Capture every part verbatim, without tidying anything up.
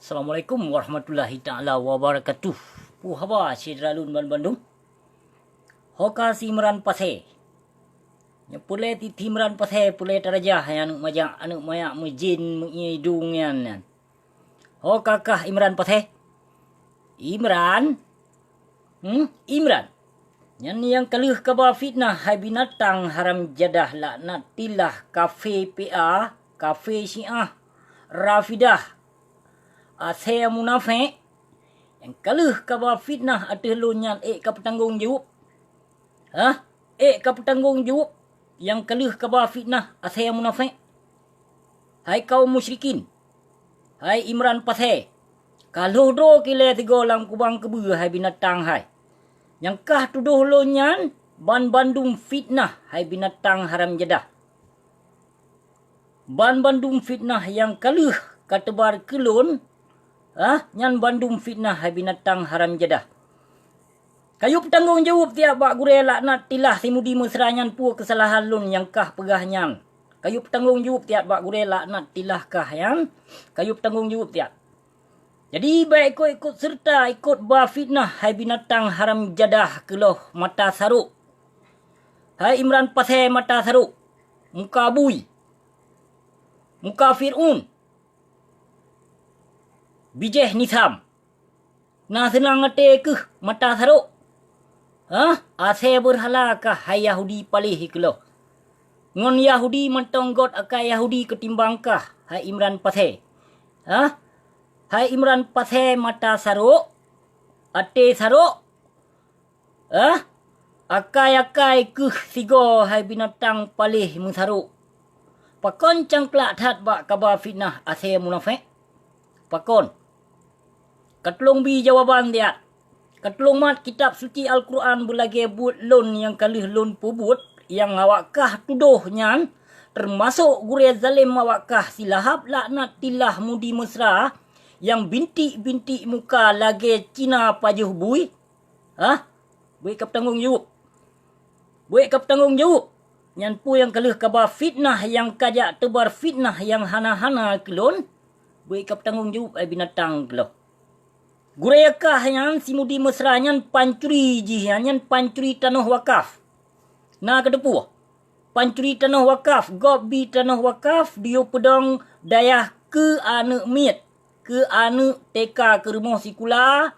Assalamualaikum warahmatullahi taala wabarakatuh. Peue haba syedara lôn banmandum? Ho ka si Imran Pasè. Nyoe peureulèe ti Imran Pasè, peureulèe tarajah hai aneuk majak, aneuk manyak meujén meuié idông nyan, nyan. Ho ka kah Imran Pasè? Imran? Hmm? Imran? Nyan nyang ka lheueh kaba fitnah hai binatang haram jadah laknatillah, kafé P A, kafé Syiah, Rafidah, asèe munafék, nyang ka lheueh kaba fitnah ateueh lôn nyan ék ka peutanggông jaweueb. Hah? Ék ka peutanggông jaweueb nyang ka lheueh kaba fitnah asèe munafék? Hai kaum musyrikin, hai Imran Pasè, ka lhôh droe kilée sigoe lam kubang keubeue hai binatang hai. Nyang kah tudoh lôn nyan banmandum fitnah hai binatang haram jadah. Banmandum fitnah nyang ka lheueh ka teubar keu lôn, ah, nyan bandum fitnah hai binatang haram jadah. Kayue peutanggông jaweueb siat bak gurèe laknatillah si Mudi Mesra nyan peue keusalahan lôn nyang kah peugah nyan. Kayue peutanggông jaweueb siat bak gurèe laknatillah kah nyan. Kayue peutanggông jaweueb siat. Jadi, bèk ikot-ikot seureuta ikot ba fitnah hai binatang haram jadah keulôh mata sarok. Hai Imran Pasè mata sarok, muka bui, muka Fir'aun, bijéh nisam. Na seunang até keuh mata sarok. Hah? Asèe beurhala kah hai Yahudi paléh keulôh. Ngon Yahudi mantong gôt akai Yahudi keutimbang kah hai Imran Pasè. Hah? Hai Imran Pasè mata sarok, até sarok, Eh? Akai-akai keuh sigoe hai binatang paléh meusarok. Pakon cangklak that bak kaba fitnah asèe munafék? Pakon? Katulông bi jawaban siat. Katulông mat kitab suci Al-Quran beulagèe buet lôn nyang ka lheueh lôn peubuet nyang awak kah tudoh nyan, teumasok gurèe zalém awak kah si Lahab laknatillah Mudi Mesra nyang bintik-bintik muka lagèe Cina pajoh bui. Hah? Bèk ka peutanggông jaweueb. Bèk ka peutanggông jaweueb. Nyan peue nyang ka lheueh kaba fitnah nyang ka jak teubar fitnah nyang hana-hana keu lôn. Bèk ka peutanggông jaweueb hai binatang keulôh. Gurèe kah nyan si Mudi Mesra nyan pancuri jih nyan, nyan pancuri tanoh wakaf. Na kateupeue? Pancuri tanoh wakaf, gop bi tanoh wakaf diyue peudong dayah keu aneuk miet, keu aneuk T K, keu rumoh sikula,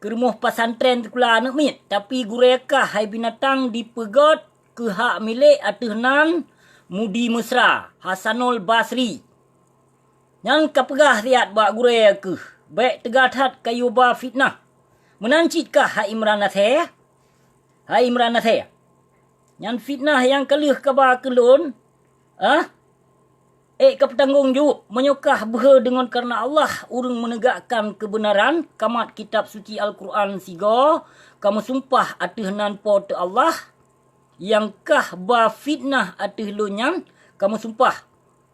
keu rumoh pesantren sikula aneuk miet, tapi gurèe kah hai binatang dipeugöt keu hak milék ateueh nan Mudi Mesra, Hasanul Basri. Nyan ka peugah siat bak gurèe keuh, bèk teuga that kayue ba fitnah. Meunan cit kah hai Imran Asèe? Hai Imran Asèe, nyan fitnah nyang ka lheueh kaba keu lôn, ah? Ék ka peutanggông jaweueb, meunyoe kah beuhe deungon kareuna Allah ureuëng meunegakkan keubeunaran, ka mat kitab suci Al-Quran sigoe, ka meusumpah ateueh nan Po teu Allah, nyang kah ba fitnah ateueh lôn nyan, ka meusumpah.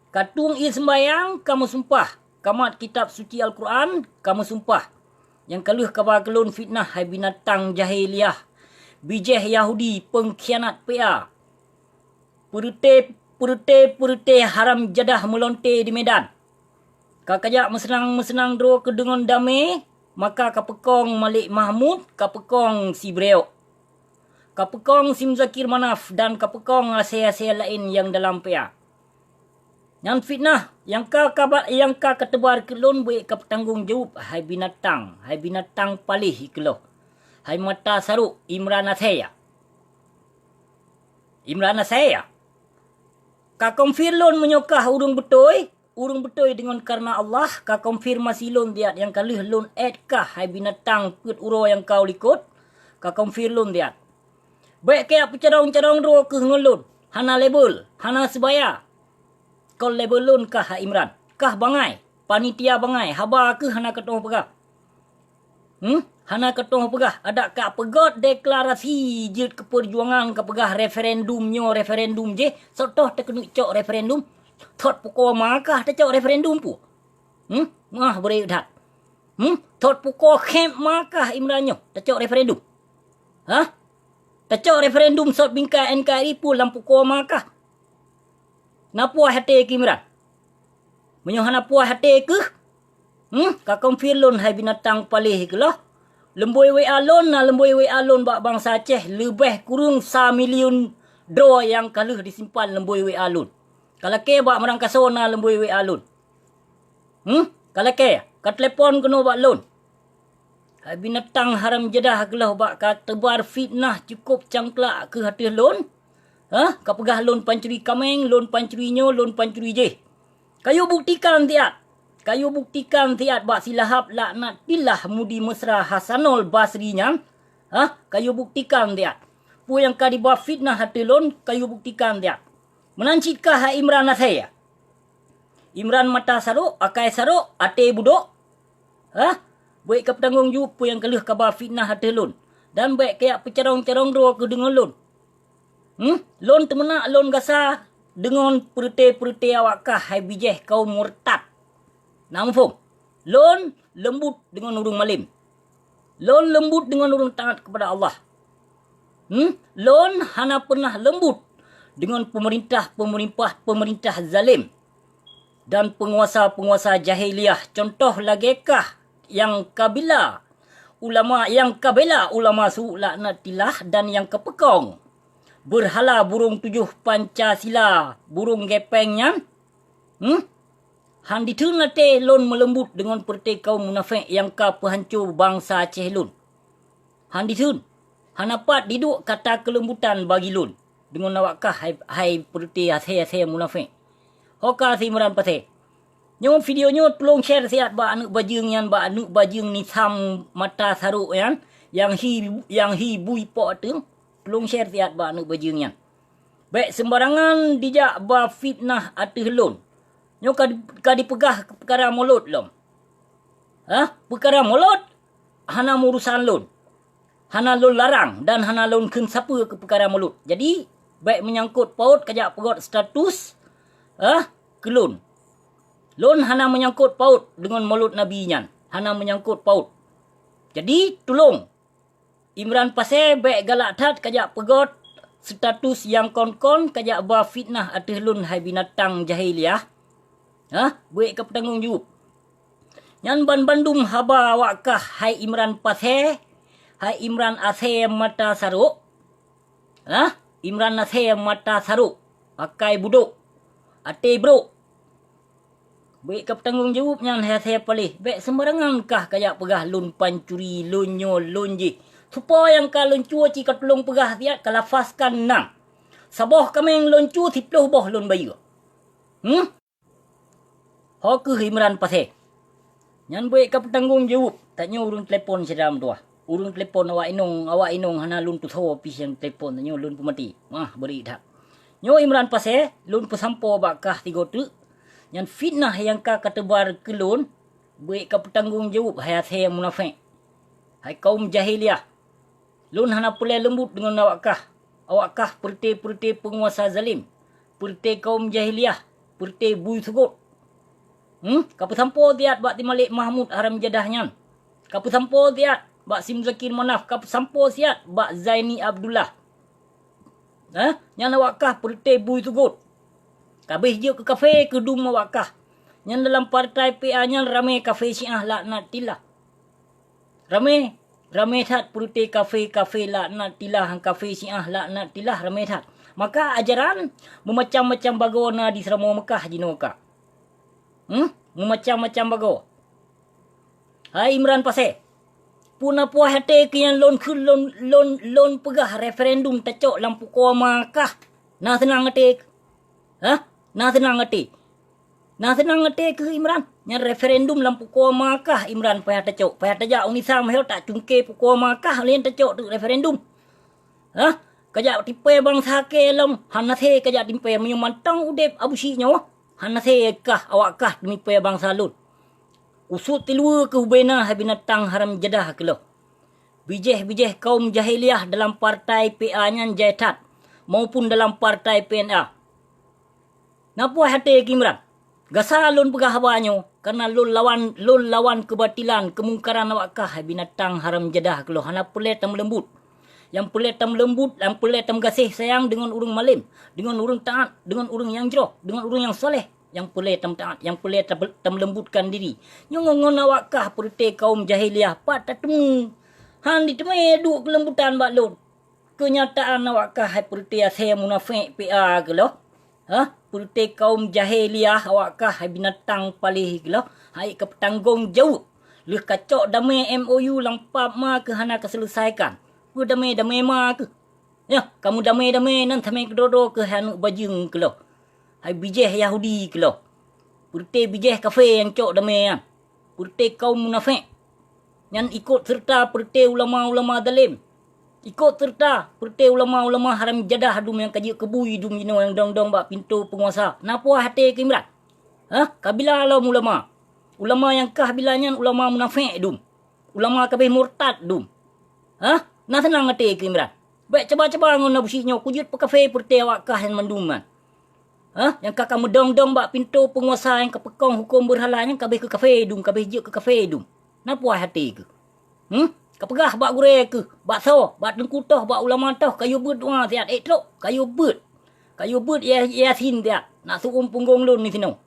Ka tueng ié seumbahyang, ka meusumpah. Ka mat kitab suci Al-Quran, ka meusumpah. Nyang ka lheueh kaba keu lôn fitnah hai binatang jahiliah, bijéh Yahudi, peungkhianat P A. Peureuté, peureuté, peureuté haram jadah meulonté di Medan. Ka kajak meuseunang-meuseunang droe keudeungon damé, maka ka peukong Malik Mahmud, ka peukong si Breuk, ka peukong si Muzakir Manaf dan ka peukong asèe-asèe laén nyang dalam P A. Nyan fitnah nyang ka, ka ba-, nyang ka kateubar keu lôn, bèk ka peutanggông jaweueb hai binatang, hai binatang paléh keulôh, hai mata sarok Imran Asèe. Imran Asèe, ka konfir lôn meunyoe kah ureuëng beutôi, ureuëng beutôi deungon kareuna Allah, ka konfirmasi lôn siat nyang ka lheueh lôn èt kah hai binatang peuet uroe nyang ka u likot, ka konfir lôn siat. Bèk kajak peucadong-cadong droe keuh ngon lôn, hana label, hana seubaya. Kon label lôn kah hai Imran, kah bangai, panitia bangai, haba keuh hana katoh peugah. Hmm? Hana katoh peugah, adak ka peugöt deklarasi jeuet keu peujuangan, ka peugah referendum nyoe referendum jéh, soe toh takeuneuk cok referendum? Thot pukoe ma kah tacok referendum peue? Hmm? Meuah beureuek that. Hmm? Thot pukoe khép ma kah Imran nyoe tacok referendum? Hah? Tacok referendum sot bingkai N K R I peue lam pukoe ma kah? Na puas até keu Imran? Meunyoe hana puas até keuh, Hmm, ka confirm lôn hai binatang paléh keuloh. Leumbôi WA lôn na leumbôi WA lôn bak bansa Aceh leubeh kureueng sa miliun droe nyang ka lheueh disimpan leumbôi WA lôn. Ka lakée bak meurangkasoe na leumbôi WA lôn. Hmm, ka lakée, ka telepon keunoe bak lôn. Hai binatang haram jadah keuloh bak ka teubar fitnah cukôp cangklak keu ateueh lôn. Hah, ka peugah lôn pancuri kaméng, lôn pancuri nyoe, lôn pancuri jéh. Kayue buktikan siat. Kayue buktikan siat bak si Lahab laknatillah Mudi Mesra Hasanul Basri nyan. Hah, kayue buktikan siat. Peue nyang ka diba fitnah ateueh lôn, kayue buktikan siat. Meunan cit kah hai Imran Nasir. Imran mata sarok, akai sarok, até budok. Hah? Bék ka peutanggong jaweueb peue nyang ka lheueh kaba fitnah ateueh lôn, dan bék kajak peucarông-carông droe keuh deungon lôn. Hmm? Lôn teumeunak lôn gasa deungon peureuté-peureuté awak kah hai bijéh kaum murtad. Na muphom? Lôn leumbut deungon ureuëng malém. Lôn leumbut deungon ureuëng taát keupada Allah. Hmm? Lôn hana peunah leumbut deungon peumeurintah-peumeurintah-peumeurintah zalém dan peunguasa-peunguasa jahiliyah, cuntoh lagée kah nyang kabila ulama, nyang kabela ulama su laknatillah dan nyang kapeukong beurhala burông tujoh Pancasila, burông gépéng nyan. Hmm? Han ditheun até lôn meuleumbut deungon peureuté kaum munafék nyang ka peuhanco bansa Aceh lôn. Han ditheun, hana pat diduek kata keuleumbutan bagi lôn deungon awak kah hai, hai peureuté asée-asée munafék. Ho ka si Imran Pasé. Nyoe video nyoe tulông share siat bak aneuëk bajeueng nyan, bak aneuëk bajeueng nisam mata sarok nyan, nyang hi, nyang hi bui pok teueng. Tulông share siat bak aneuëk bajeueng nyan. Bék seumbarangan dijak ba fitnah ateueh lôn. Nyoe ka, ka dipeugah keu peukara mulod lom. Hah? Peukara mulod hana meurusan lôn. Hana lôn larang dan hana lôn kheun sapeue keu peukara mulod. Jadi, bék meunyangkot paut kajak peugét status, hah, keu lôn. Lôn hana meunyangkot paut deungon mulod Nabi nyan. Hana meunyangkot paut. Jadi, tulông Imran Pasé bék galak that kajak peugét status nyang kon-kon kajak ba fitnah ateueh lôn hai binatang jahiliyah. Hah? Bék ka peutanggong jaweueb. Nyan banbandum haba awak kah hai Imran Pasé, hai Imran Asée mata sarok. Hah? Imran Asée mata sarok, akai budok, até brok. Bék ka peutanggong jaweueb nyan hai asée paléh. Bék seumbarangan kah kajak peugah lôn pancuri, lôn nyoe, lôn jéh. Soe po nyang ka lôn cue ci ka tulông peugah siat ka lafazkan nam. Saboh kaméng lôn cue siploh boh lôn bayeue. Hmm? Ho keuh Imran Pasé. Nyan bék ka peutanggong jaweueb. Tanyoe ureuëng telepon syedara meutuwah. Ureuëng telepon awak inong, awak inong hana lôn tusoe pih nyang telepon tanyoe lôn peumaté. Mah beurik that. Nyoe Imran Pasé, lôn peusampoe bak kah tigo teuk. Nyan fitnah nyang ka kateubar keu lôn, bék ka peutanggong jaweueb hai asée munafék. Hai kaum jahiliyah. Lôn hana peureulée leumbut deungon awak kah. Awak kah peureuté-peureuté peunguasa zalém, peureuté kaum jahiliyah, peureuté bui seugot. Hmm? Ka peusampoe siat bak si Malik Mahmud haram jadah nyan. Ka peusampoe siat bak si Muzakir Manaf, ka peusampoe siat bak Zaini Abdullah. Hah? Nyan awak kah peureuté bui seugot. Ka abéh jeuet keu kafé keu dum awak kah. Nyan dalam partai P A nyan ramé kafé Syiah laknatillah. Ramé, ramé that peureuté kafé-kafé laknatillah, kafé Syiah laknatillah ramé that. Maka ajaran meumacam-macam bagoe na di Seuramoe Meukah jinoe ka. Hmm? Meumacam-macam bagoe. Hai Imran Pasé, peue na puih até keu nyang lôn kheun lôn, lôn, lôn peugah referendum tacok lam pukoe ma kah? Na seunang até keuh? Hah? Na seunang até? Na seunang até keuh Imran. Nyan referendum lam pukoe ma kah Imran payah tacok, payah tajak u Nisa meuhôi tak cungké pukoe ma kah lén tacok teuk referendum. Hah? Kajak tipée bansa kée lom, hana sé kajak tipée meunyoe mantong udeb Abusyik nyoe, hana sé kah awak kah teumipée bansa lôn. Kusut tiluweue keuh bubena hai binatang haram jadah keuloh. Bijéh-bijéh kaum jahiliyah dalam partai P A nyan jai that, maupun dalam partai P N A. Na puih até keu Imran. Gasa lôn peugah haba nyoe, kareuna lôn lawan, lôn lawan keubatilan, keumungkaran awak kah hai binatang haram jadah keuloh hana peureulée tameuleumbut. Nyang peureulée tameuleumbut, nyang peureulée tameugaséh sayang deungon ureuëng malém, deungon ureuëng taát, deungon ureuëng nyang jroh, deungon ureuëng nyang saleh. Nyang peureulée tameu'at, nyang peureulée tabe-, tameuleumbutkan diri. Nyoe ngon, ngon awak kah peureute kaum jahiliyah pat tateumu. Han jiteumé duek keuleumbutan bak lôn. Keunyataan awak kah hai peureute asée munafék P A keuloh. Hah? Peureute kaum jahiliyah awak kah hai binatang paléh keuloh. Hai ka peutanggong jaweueb. Lheueh ka cok damé M O U lam pap ma keuh hana ka seuleusaikan. Peue damé-damé ma keuh? Nyoh, kamoe damé-damé nan samé keudroe-droe keuh hai aneuëk bajeueng keuloh. Hai bijéh Yahudi keuloh. Peureute bijéh kafé nyang cok damé nyan. Peureute kaum munafék. Nyan ikot seureuta peureute ulama-ulama zalém. Ikot seureuta peureute ulama-ulama haram jadah dum nyang ka jeuet keubui dum jinoe nyang dong-dong bak pintoe peunguasa. Na puas até keu Imran? Hah? Ka bila lom ulama? Ulama nyang kah bila nyan ulama munafék dum. Ulama kabéh murtad dum. Hah? Na seunang até keu Imran? Bék caba-caba ngon Abusyik nyoe kujeuet peukafé peureute awak kah nyan mandum nyan. Hah? Nyang ka kameudong-dong bak pintoe peunguasa nyang ka peukong huköm beurhala nyan kabéh keu kafé dum, kabéh jeuet keu kafé dum. Na puas até keuh? Hmm? Ka peugah bak gurée keuh, bak soe, bak teungku toh, bak ulama toh, kayue beuet doa siat, ék trok, kayue beuet. Kayue beuet Ya-, Yasin siat, nak seuuem punggong lôn disinoe.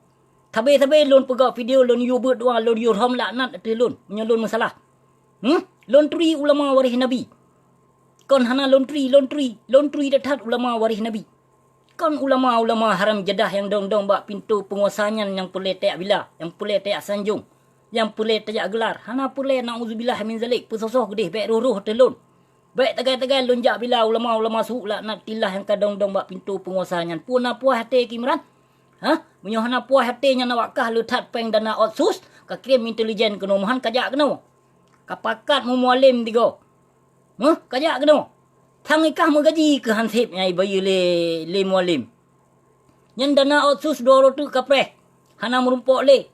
Sabe-sabe lôn peugah video lôn yue beuet doa, lôn yue rhom laknat ateueh lôn, meunyoe lôn meusalah. Hmm? Lôn turi ulama waréh Nabi. Kon hana lôn turi, lôn turi, lôn turi that-that ulama waréh Nabi. Kon ulama-ulama haram jadah nyang dong-dong bak pintoe peunguasa nyan nyang peureulée tajak bila, nyang peureulée tajak sanjong, nyang peureulée tajak geular, hana peureulée, naudzubillah min zalik, peusoh-soh geudeh, bék roh-roh ateueh lôn. Bék tagai-tagai lôn jak bila ulama-ulama su laknatillah nyang ka dong-dong bak pintoe peunguasa nyan. Peue na puas até keu Imran? Hah? Meunyoe hana puas até nyan awak kah le that péng dana otsus, ka kirém intelijen keunoe meuhan ka jak keunoe. Ka pakat meumualém tigoe. Hah? Ka jak keunoe. Sang ikah meugaji keu han seb nyang ibayeue lé, lé mualém. Nyan dana otsus dua uroe teuk ka preh. Hana meurumpok lé.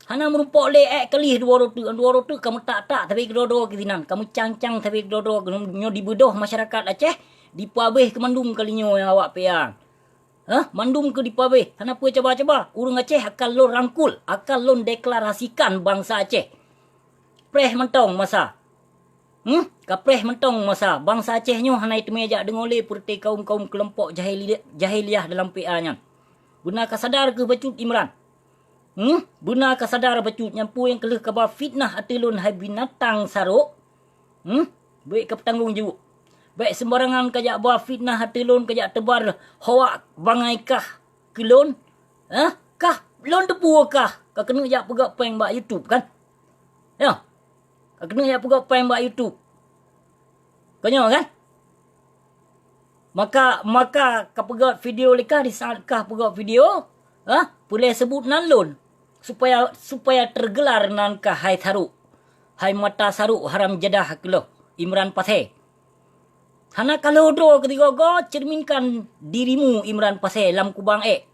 Hana meurumpok lé ék keulih dua uroe teuk, dua uroe teuk ka meutak-tak sabe keudroe-droe keuh sinan, ka meucang-cang sabe keudroe-droe keuh nyoe dibeudôh masyarakat Aceh, dipeuabéh keu mandum kali nyoe nyang awak P A. Hah? Mandum keuh dipeuabéh, hana peue caba-caba. Ureuëng Aceh akan lôn rangkul, akan lôn deklarasikan bansa Aceh. Preh mantong masa. Hmm? Ka preh mantong masa. Bansa Aceh nyoe hana teumé jak deungoe lé peureute kaum-kaum keulompok jahili-, jahiliyah dalam P A nyan. Beuna ka sadar keuh bacut Imran. Hmm? Beuna ka sadar bacut nyan peue nyang ka lheueh kaba fitnah ateueh lôn hai binatang sarok. Hmm? Bék ka peutanggong jaweueb. Bék seumbarangan ka jak ba fitnah ateueh lôn, ka jak teubar hoak bangai kah keu lôn. Hah? Kah lôn teupeue kah ka keuneuk jak peugah péng bak YouTube kan? Ya. Ka keuneuk jak peugah péng bak YouTube. Ka nyoe kan? Maka, maka ka peugah video lé kah di saat kah peugah video, ha? Peureulée seubut nan lôn, supaya, supaya teugelar nan kah hai sarok, hai mata sarok haram jadah keuloh, Imran Pasé. Hana ka lheueh droe keu sigoe-goe, cerminkan dirimu Imran Pasé lam kubang ék.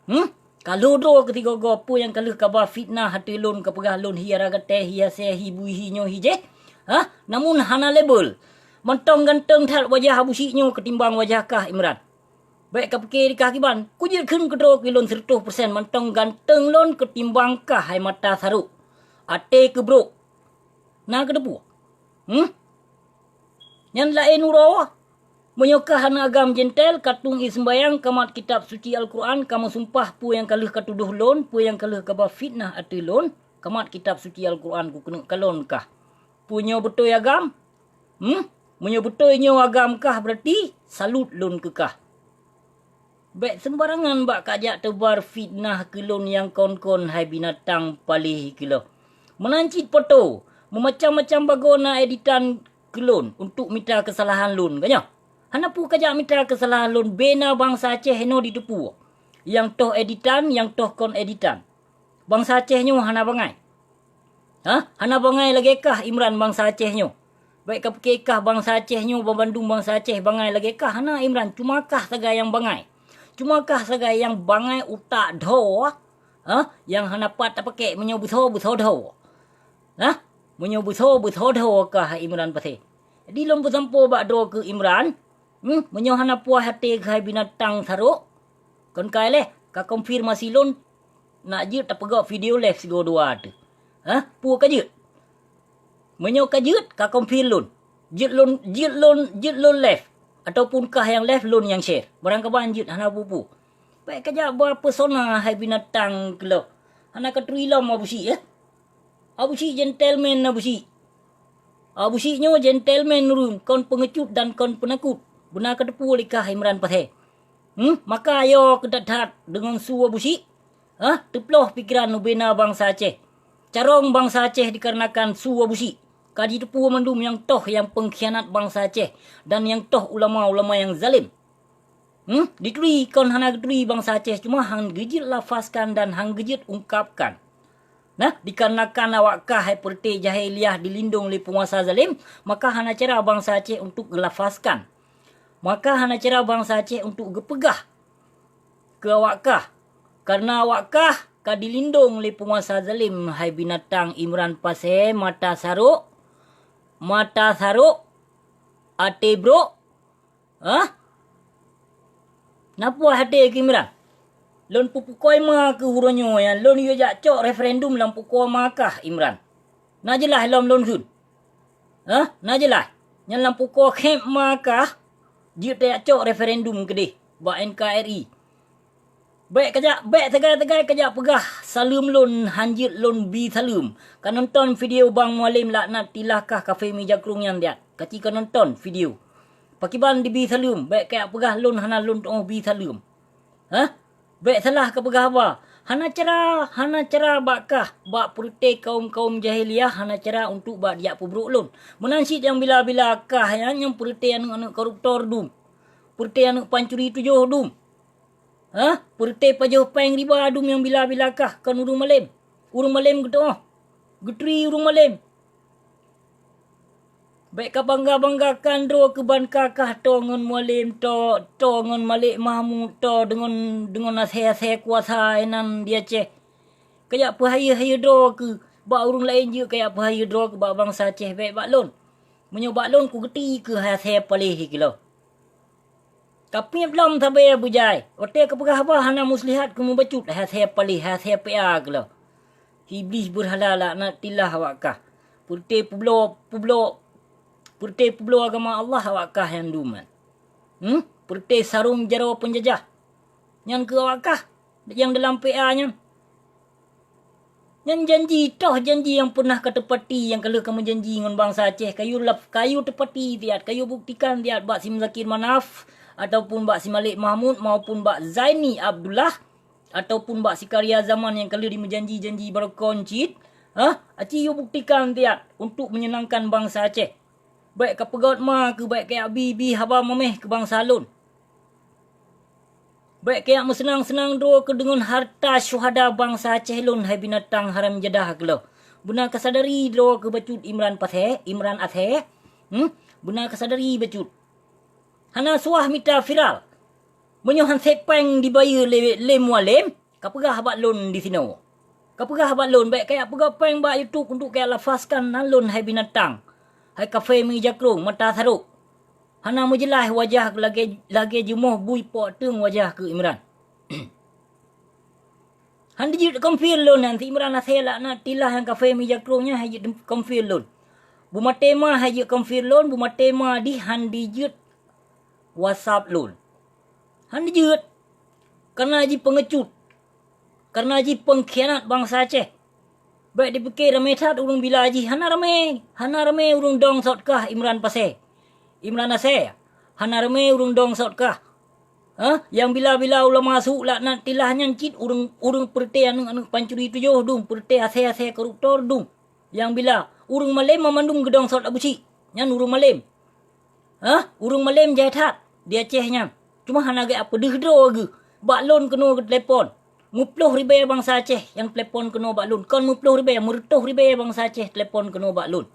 Hmm? Ka lheueh droe keu sigoe-goe peue nyang ka lheueh kaba fitnah ateueh lôn, ka peugah lôn hi ara gatée, hi asée, hi bui, hi nyoe, hi jéh. Hah? Namun hana label. Mantong ganteng that wajah Abusyik nyoe keutimbang wajah kah Imran. Bék ka pike di kah kiban, kujeuet kheun keudroe keu lôn seureutôh persen mantong ganteng lôn keutimbang kah hai mata sarok. Até keubrok. Na keuteupeue? Hmm? Nyan laén uroe, meunyoe kah hana agam jentel, ka tueng ié seumbayang, ka mat kitab suci Al-Quran, ka meusumpah peue nyang ka lheueh ka tudoh lôn, peue nyang ka lheueh kaba fitnah ateueh lôn, ka mat kitab suci Al-Quran kukeuneuk kalon kah. Peue nyoe beutôi agam? Hmm? Meunyoe beutôi nyoe agam kah, beurati salut lôn keu kah. Bék seumbarangan bak ka jak teubar fitnah keu lôn nyang kon-kon hai binatang paléh keuloh. Meunan cit poto, meumacam-macam bagoe na editan keu lôn untuk mita keusalahan lôn, ka nyoe? Hana peue ka jak mita keusalahan lôn, bena bansa Aceh inoe jiteupeue. Nyang toh editan, nyang toh kon editan. Bansa Aceh nyoe hana bangai. Hah? Hana bangai lagée kah Imran bansa Aceh nyoe. Bék ka pike kah bansa Aceh nyoe, banmandum bansa Aceh bangai lagée kah. Hana Imran, cuma kah sagai nyang bangai. Cuma kah sagai nyang bangai utak dhoe, hah? Nyang hana pat tapakée meunyoe beusoe, beusoe dhoe. Hah? Meunyoe beusoe, beusoe dhoe kah Imran Pasé. Jadi lôn peusampoe bak droe keu Imran, Hmm, meunyoe hana puas até keuhai binatang sarok, kon kai lé, ka konfirmasi lôn, nak jeuet tapeugah video live sigoe dua teuh. Hah? Peue ka jeuet? Meunyoe ka jeuet, ka konfir lôn. Jeuet lôn, jeuet lôn, jeuet lôn live. Ataupun kah nyang live, lôn nyang share. Barang kaban jeuet, hana peue-peue. Bèk kajak ba pesona hai binatang keuloh. Hana katuri lom Abusyik, eh? Abusyik gentleman Abusyik. Abusyik nyoe gentleman ureueng, kon peungecut dan kon peunakot. Beuna kateupeue lé kah Imran Pasè. Hmm, maka ayo keu that-that deungon su Abusyik. Hah, teuploh pikeran ubena bansa Aceh. Carông bansa Aceh dikarenakan su Abusyik. Ka jiteupeue mandum nyang toh nyang peungkhianat bansa Aceh dan nyang toh ulama-ulama nyang zalem. Hmm, dituri kon hana geuturi bansa Aceh, cuma han geujeuet lafazkan dan han geujeuet ungkapkan. Nah, dikarenakan awak kah hai peureuté jahiliah dilindong lé peunguasa zalem, maka hana cara bansa Aceh untuk geulafazkan. Maka hana cara bansa Aceh untuk geupeugah keu awak kah, kareuna awak kah ka dilindong lé peunguasa zalem hai binatang Imran Pasè mata sarok, mata sarok, até brok, Hah? Na peue até keu Imran? Lôn peupukoi ma keuh uroe nyoe nyan lôn yue jak cok referendum lam pukoe ma kah Imran. Na jeulaih lom lôn kheun? Hah? Na jeulaih? Nyan lam pukoe khép ma kah jeuet tajak cok referendum keudeh bak N K R I. Bèk kajak, bèk teugai-teugai kajak peugah saleuem lôn, han jeuet lôn bi saleuem. Ka nonton video Bang Mualem laknat tilah kah kafé meujakrong nyan diat. Kaci ka nonton video. Pakiban dibi saleuem, bèk kajak peugah lôn hana lôn tu'oh bi saleuem. Hah? Bèk salah kapeugah haba. Hana cara, hana cara bak kah, bak peureuté kaum-kaum jahiliah hana cara untuk bak dijak peubrok lôn. Meunan cit nyang bila-bila kah nyan nyang peureuté aneuk-aneuk koruptor dum. Peureuté aneuk pancuri tujoh dum. Hah? Peureuté pajoh péng riba dum nyang bila-bila kah kon ureueng malém. Ureueng malém geutu'oh, geuturi ureueng malém. Bèk kabangga-banggakan droe keuh ban ka kah toe ngon Mualem, toe, toe ngon Malek Mahmud, toe deungon, deungon asèe-asèe kuasa inan di Aceh. Kajak peuhayeue-hayeue droe keuh bak ureueng laén jeuet, kajak peuhayeue droe keuh bak bansa Aceh, bèk bak lôn. Meunyoe bak lôn kugeuti keuh asèe paléh keuh lom. Kapiep lom sabe beujai, watèe kapeugah haba hana muslihat keumeubacut, hai asèe paléh, hai asèe P A keuh lom. Iblih beurhala laknatillah awak kah. Peureuté peubloe, peubloe, peureuté peubloe agama Allah awak kah nyang dum nyan. Hmm? Peureuté sarong jaroe peunjajah. Nyan keuh awak kah nyang dalam P A nyan. Nyan janji, toh janji nyang peunah kateupati nyang ka lheueh kameujanji ngon bansa Aceh, kayue laf-, kayue teupati siat, kayue buktikan siat bak si Muzakir Manaf, ataupun bak si Malek Mahmud, maupun bak Zaini Abdullah, ataupun bak si Karya Zaman nyang ka lheueh jimeujanji-janji barokon cit, hah? Aci yue buktikan siat untuk meunyeunangkan bansa Aceh. Bèk kapeugöt ma keuh, bèk kajak bi-bi haba mamèh keu bansa lôn. Bèk kajak meuseunang-seunang droe keuh deungon harta syuhada bansa Aceh lôn, hai binatang haram jadah keuh lom. Beuna kasadari droe keuh bacut Imran Pasè, Imran Asèe. Hmm? Beuna kasadari bacut. Hana suah mita viral. Meunyoe han sép péng dibayeue lé, lé Mualem, kapeugah bak lôn disinoe. Kapeugah bak lôn, bèk kajak peugöt péng bak YouTube untuk kajak lafazkan nan lôn, hai binatang. Hai kafé meujakrong mata sarok. Hana meujeulaih wajah lagèe, lagèe jumoh bui pok teueng wajah keu Imran. Han jeuet confirm lôn nyan, si Imran Asèe laknatillah nyang kafé meujakrong nyan han jeuet confirm lôn. Beumaté ma han jeuet confirm lôn, beumaté ma dih han jeuet WhatsApp lôn. Han jeuet. Kareuna jipeungecut. Kareuna jipeungkhianat bansa Aceh. Bèk jipike ramé that ureueng bila jih, hana ramé. Hana ramé ureueng dong sot kah Imran Pasè. Imran Asèe. Hana ramé ureueng dong sot kah. Hah? Nyang bila-bila ulama su laknatillah nyan cit ureueng, ureueng peureuté aneuk-aneuk pancuri tujoh dum, peureuté asèe-asèe koruptor dum. Nyang bila, ureueng malém mandum geudong sot Abusyik. Nyan ureueng malém. Hah? Ureueng malém jai that di Aceh nyan. Cuma hana geupeudeuh droe geuh. Bak lôn keunoe geutelepon. Meuploh ribèe bansa Aceh nyang telepon keunoe bak lôn. Kon meuploh ribèe, meureutoh ribèe bansa Aceh telepon keunoe bak lôn.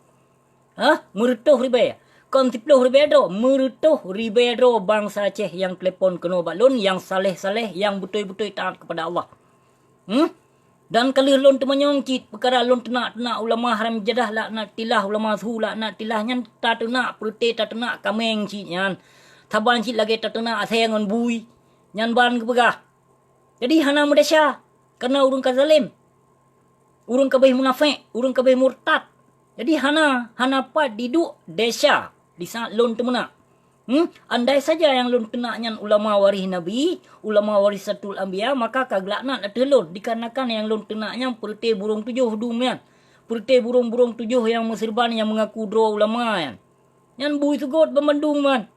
Hah? Meureutoh ribèe. Kon siploh ribèe droe, meureutoh ribèe droe bansa Aceh nyang telepon keunoe bak lôn, nyang saleh-saleh, nyang beutôi-beutôi taat keupada Allah. Hmm? Dan ka lheueh lôn teumanyong cit peukara lôn teunak-teunak ulama haram jadah laknatillah, ulama su laknatillah nyan tateunak peureuté tateunak kaméng cit nyan. Saban cit lagèe tateunak asèe ngon bui. Nyan ban geupeugah. Jadi hana meudesya, kareuna ureueng ka zalém. Ureueng ka abéh munafék, ureueng ka abéh murtad. Jadi hana, hana pat jiduek desya disaat lôn teumeunak. Hmm? Andai saja nyang lôn teunak nyan ulama waréh Nabi, ulama warisatul anbiya, maka ka geulaknat ateueh lôn, dikarenakan nyang lôn teunak nyan peureuté burông tujoh dum nyan. Peureuté burông-burông tujoh nyang meuseureuban nyang meungaku droe ulama nyan. Nyan bui seugot banmandum nyan.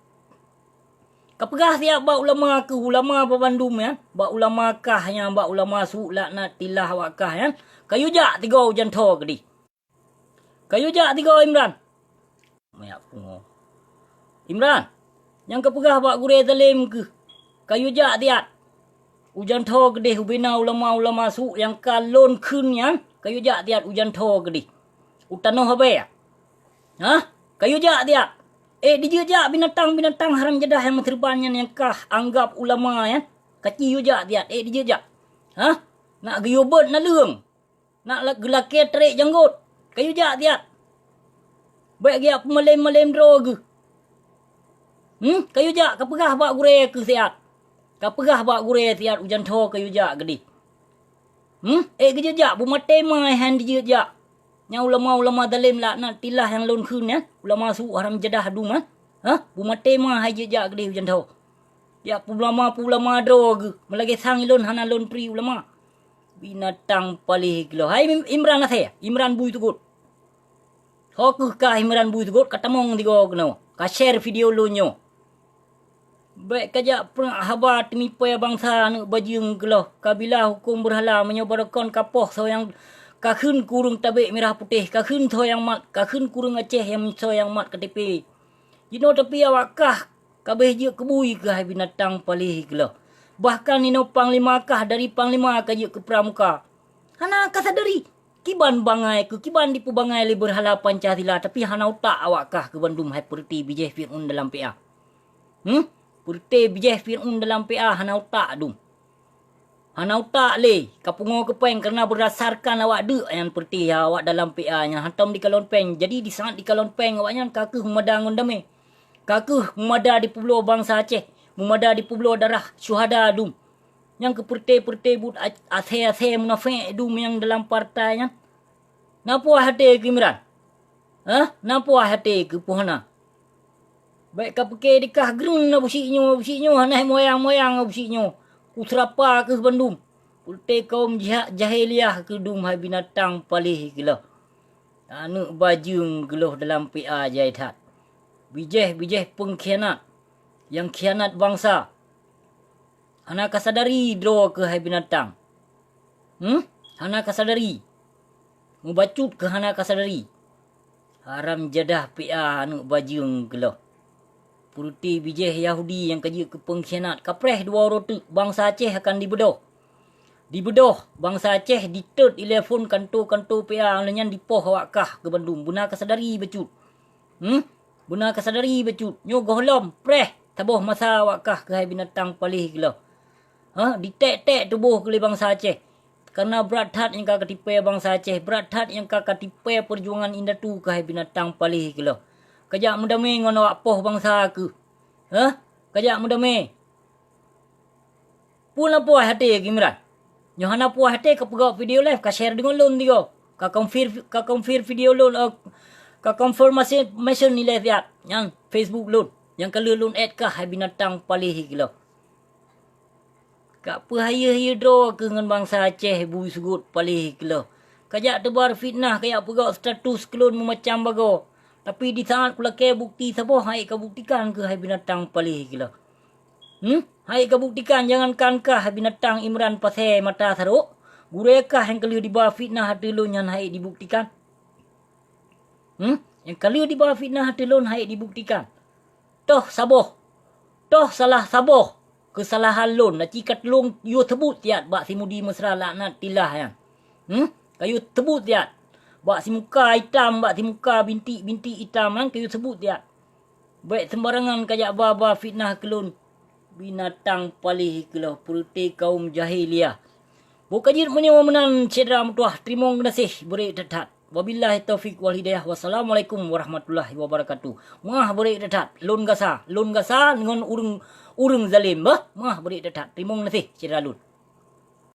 Kapeugah siat bak ulama keuh, ulama banmandum nyan, bak ulama kah nyan, bak ulama su' laknatillah awak kah nyan, kayue jak tigoe ujan tho keudeh. Kayue jak tigoe Imran. Meuyak pungo. Imran, nyang kapeugah bak gurée zalem keuh, kayue jak siat. Ujan tho keudeh ubena ulama-ulama su' nyang ka lôn kheun nyan, kayue jak siat ujan tho keudeh. U tanoh Abée. Hah? Kayue jak siat. Eh, dijak-jak binatang-binatang haram jadah nyang meuseureuban nyan nyang kah anggab ulama nyan. Kayue jak siat. Eh, dijak-jak. Hah? Nak geuyue beuet naleueng. Nak la-, geulakée tarék janggot. Kayue jak siat. Bék geujak peumalém-malém droe geuh. Hmm, kayue jak kapeugah bak gurée keuh siat. Kapeugah bak gurée siat ujan tho kayue jak keudeh. Hmm, ék geujak-jak, beumaté ma hai han dijak-jak. Nyang ulama-ulama zalem laknatillah nyang lôn kheun nyan, ulama su' haram jadah dum nyan. Hah? Beumaté ma hai jak-jak keudeh ujan tho. Jak peuulama-peuulama droe geuh, meulagée sang ilôn hana lôn pri ulama. Binatang paléh keulôh. Hai Im-, Imran asée, Imran bui seugot. Ho keuh kah Imran bui seugot, ka tamong sigoe keunoe. Ka share video lôn nyoe. Bék kajak peurunoe haba teumipée bansa aneuëk bajeueng keulôh. Kabila hukôm beurhala meunyoe barokon kapoh soe nyang ka kheun keu ureuëng tabek mirah putéh, ka kheun soe nyang mat, ka kheun keu ureuëng Aceh nyang soe nyang mat K T P. Jinoe tapi awak kah kabeh jeuet keu bui keuh hai binatang paléh keulôh. Bahkan inoe panglima kah dari panglima ka jeuet keu pramuka. Hana ka sadari. Kiban bangai keuh, kiban dipeubangai lé beurhala Pancasila, tapi hana utak awak kah keu bandum hai peureuté bijéh Fir'aun dalam P A. Hmm? Peureuté bijéh Fir'aun dalam P A hana utak dum. Hana utak lé, ka pungoe keu péng kareuna beurdasarkan awak deuk nyan peureuté awak dalam P A nyan hantom dikalon péng. Jadi disaat dikalon péng awak nyan ka keuh meumada ngon damé. Ka keuh meumada dipeubloe bansa Aceh, meumada dipeubloe darah syuhada dum. Nyang keu peureuté-peureuté buet a-, asée-asée munafék dum nyang dalam partai nyan. Na puih até keu Imran? Hah? Na puih até keu puhana? Bék ka pike dikah greueng na busi nyoe, busi nyoe hana moyang-moyang busi nyoe. Kuseurapa keuh bandum. Peureuté kaum jiha-, jahiliah keuh dum hai binatang paléh keulôh. Aneuëk bajeueng keulôh dalam P A jai that. Bijéh-bijéh peungkhianat. Nyang khianat bansa. Hana ka sadari droe keuh hai binatang. Hmm? Hana ka sadari. Mubacut keuh hana ka sadari. Haram jadah P A aneuëk bajeueng keulôh. Peureuté bijéh Yahudi nyang ka jeuet keu peungkhianat. Kapreh dua uroe teuk bansa Aceh akan dibeudôh. Dibeudôh bansa Aceh ditot ilephon kanto-kanto P A lheueh nyan dipoh awak kah keu bandum. Beuna ka sadari bacut. Hmm? Beuna ka sadari bacut. Nyoe gohlom preh saboh masa awak kah keuh hai binatang paléh keulôh. Ha, diték-ték tuboh keuh lé bansa Aceh. Kareuna brat that nyang ka katipée bansa Aceh, brat that nyang ka katipée peujuangan indatu keuh hai binatang paléh keulôh. Kajak meudamé ngon awak poh bansa keuh. Ha? Kajak meudamé. Peue na puih até keu Imran? Nyoe hana puih até ka peugah video live, ka share deungon lôn tigoe. Ka confirm, ka confirm video lôn, eh, ka confirmation nilai siat nyang Facebook lôn. Nyang ka lheueh lôn add kah hai binatang paléh keulôh. Ka peuhayeue-hayeue droe keuh ngon bansa Aceh bui seugot paléh keulôh. Kajak teubar fitnah, kajak peugah status keu lôn meumacam bagoe. Tapi disaat kulakée bukti saboh hai kabuktikan keuh hai binatang paléh keulôh. Hmm? Hai kabuktikan, jangankan kah binatang Imran pasée mata sarok, gurée kah nyang ka lheueh diba fitnah ateueh lôn nyan hai dibuktikan. Hmm? Nyang ka lheueh diba fitnah ateueh lôn hai dibuktikan. Toh saboh. Toh salah saboh keusalahan lôn, aci ka tulông yue seubut siat bak si Mudi Mesra laknatillah nyan. Hmm? Ka yue seubut siat. Bak simuka itam, bak simuka bintik-bintik itam nyan ka yue seubut siat. Bék seumbarangan kajak ba-ba fitnah keu lôn. Binatang paléh keulôh, peureuté kaum jahiliah. Boh ka jeuet meunyoe meunan syedara meutuwah, teurimong geunaséh, beurek that-that. Wabillahi taufiq wal hidayah. Wassalamualaikum warahmatullahi wabarakatuh. Meuah beurek that-that, lôn gasa, lôn gasa ngon ureuëng, ureuëng zalém, bah, meuah beurek that-that. Teurimong geunaséh syedara lôn.